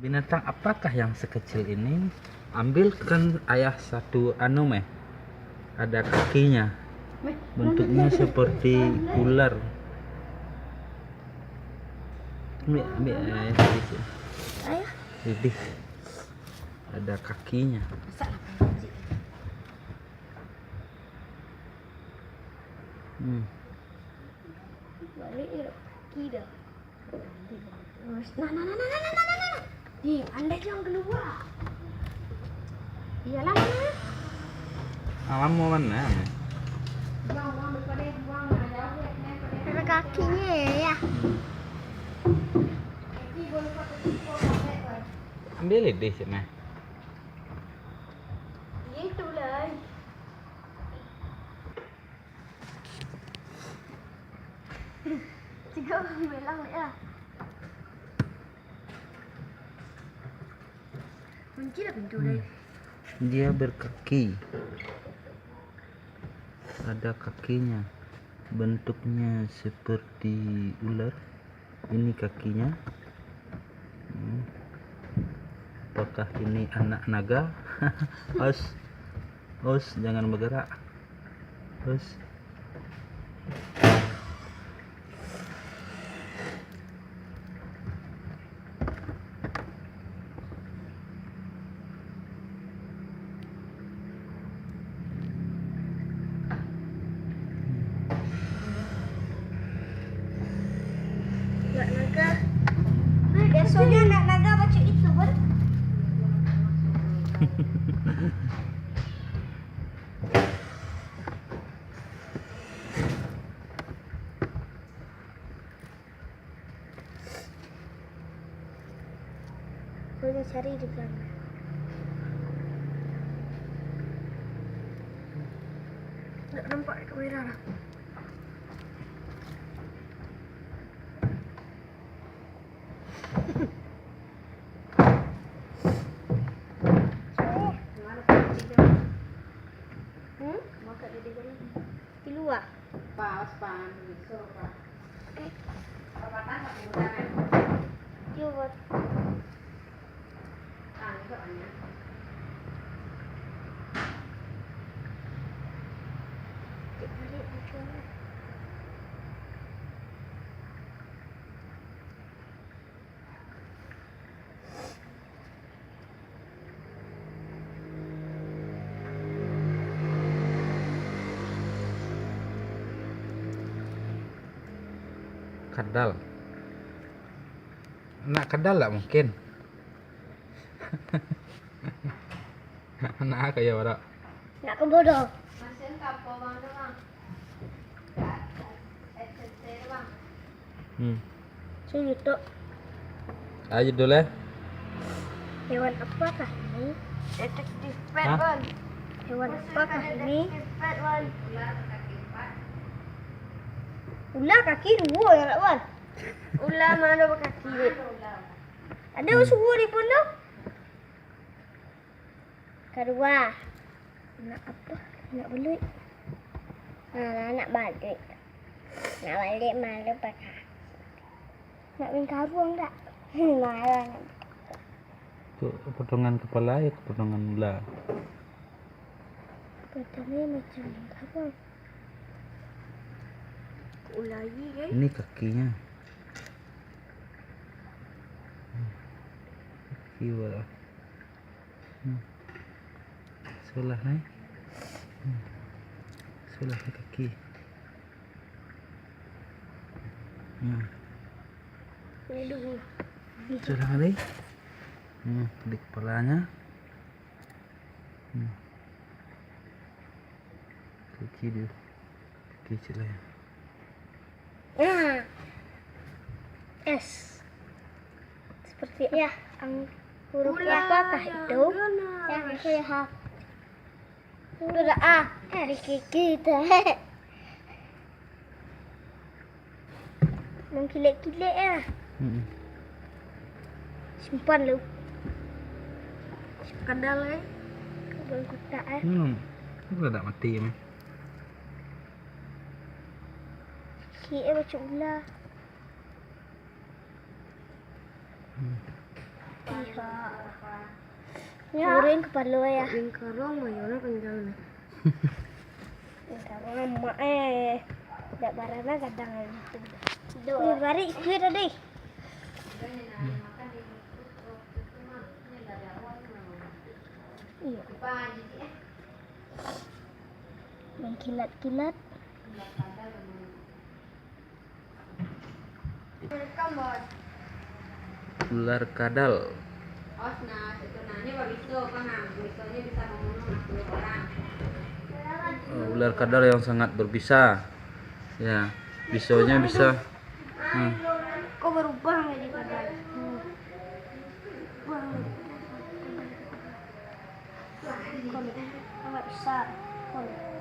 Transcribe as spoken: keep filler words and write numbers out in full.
Binatang apakah yang sekecil ini? Ambilkan ayah satu anu meh. Ada kakinya. Bentuknya seperti ular. Ambil, ambil ayah sedikit. Ayah. Sedikit. Ada kakinya. Masak lah, Pak Haji. Hmm. Balik ya, kaki dah. Nah, nah, nah, nah, nah, nah, nah, nah. Ih, andai jangan keluar. Iyalah, nah. Alam mau mana? Buang, buang, daripada buang, nah, jauh ya, nah, daripada. Ada kakinya ya. Ambil deh sini. Itulah. Tiga orang bilang ya. Kunci lah pintu, hmm, deh. Dia berkaki. Ada kakinya. Bentuknya seperti ular. Ini kakinya. Hmm. Apakah ini anak naga? Os, os, jangan bergerak. Os. Nak naga. Biasonyo nak naga macam itu, Bun. Kau ni cari di belakang. Tak nampak di kamera lah. Hmm? Di luar. Pas, pan, bisa, Pak. Eh. Perempatan tak menggunakan. Yo, buat. Ah, itu hanya. Balik, buat. Kadal. Nak kadal tak mungkin. Nak kayo badak. Nak ke bodoh. Masin ka apa bang tu, bang? Hmm. Sini, Tok. Ayo dulu, eh. Hewan apakah ini? Detektif Pet, Hah? Bang. Hewan apakah ini? Detektif Pet, Bang. Ular kaki dua ya, Wan. Ular mana berkaki? Ada suruh di pun tu. Kadua, nak apa? Nak baluik. Nah, nak baluik. Nak baluik malu pakai. Nak main karuang tak? Malu nak. Tu potongan kepala ya, potongan ular. Potongannya macam main karuang. Ular lagi, kan? Ini kakinya. Kaki ular. Hmm. Sebelah ni. Hmm. Sebelah ni kaki. Hmm. Sebelah ni. Hmm, di kepalanya. Hmm. Kaki dia. Kaki cik lah. Nah. S. Seperti ya, ang-, huruf apakah itu? Ya, saya hap. Huruf A. Di kaki itu. Mangkilek-kilek ya. Hmm. Simpan lu. Kadal, eh. Kadal kotak, eh. Hmm. Itu dah tak mati, meh. Kek, eh, macam ular. Hmm. Ih, Kuring kapalo ya. Lingkarang mayona panjang ni. Lingkarang amak eh. Dak barana gadang itu. Duh, bari ikuik tadi. Iya. Mengkilat-kilat. Ular kadal. Oh, ular kadal yang sangat berbisa. Ya, bisonya bisa. Hmm. Kok berubah jadi kadal? Hmm. Berubah. Kok besar. Kok